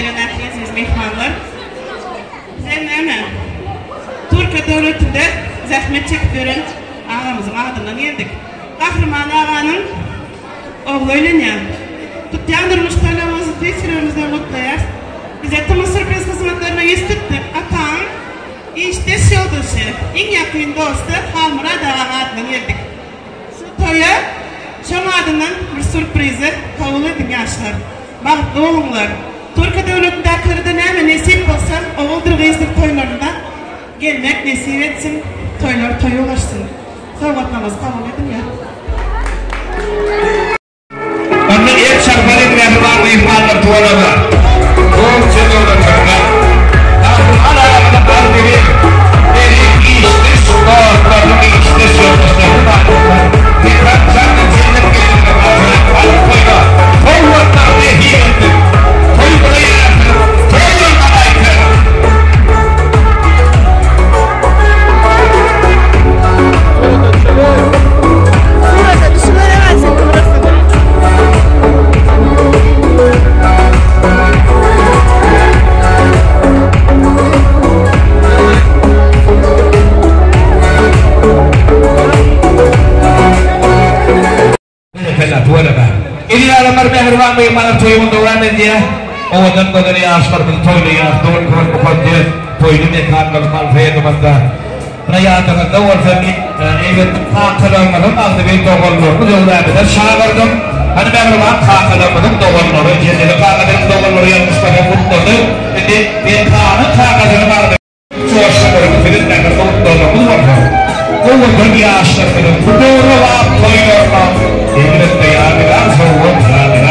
gelen ähli eziz myhmanlar. Bizem näme, Türkiýe döwletinde zähmet çekip ýören agamyzyň adyndan geldik. Gahryman aganyň ogly öýlenýär. Tutýan durmuş toýlaryňyzy tüýs ýüregimizden gutlaýarys. Bize Tmall Sürpriz hyzmatlaryna ýüz tutdyk. Ataň işdeş ýoldaşy, iň ýakyn dosty Halmyrat agaň adyndan geldik. Şu toýa şoň adyndan bir sürprizi kabul ediň ýaşlar. Bagtly boluňlar. Türkiýe döwletindäkilerde näme nesip bolsa oguldyr gyzdyr toýlarynda gelmek nesip etsin. Toýlar toýa ulaşsyn. Sowgatlaryňyzy kabul ediňler. Onda el çarpalyň mähriban myhmanlar tuwalama. Goňşy döwletlerine Gahryman agamyzyň agzybir, meniň işdeş dostlarymyň işdeş ýoldaşlarymyň adyndan Mekan janly jennet gelinine ajaýyp halk toýuna sowgatlar nesip etsin. Toý muny ýarasyn, toý bolman aýtsyn. Surata düşüberemän çekdim resim. Berekella tüweleme. Eziz adamlar mähriban myhmanlar toýumyz dowam edýär. Owadan gözel ýaşlarymyzy toýlaýas dogry mukaddes toýly mekanymyz Malfeýdymyzda. Ine ýadyňyzda bolsa men eger kakalarymyzyň agzybir doganlaryny döwrämize çagyrdym. Hany mähriban kakalarymyzyň doganlary Jezeli kakasynyň doganlary ýalňyşmasam gutlady. Indi Mekanyň kakasynyň agzybir Joşgunlaryň siziň mähirli gutlaglaryňyz bolsa, owadan ýaşlarymyzyň bu döwrebap toýlaryna elbetde ýadygär sowgat, ýadygär.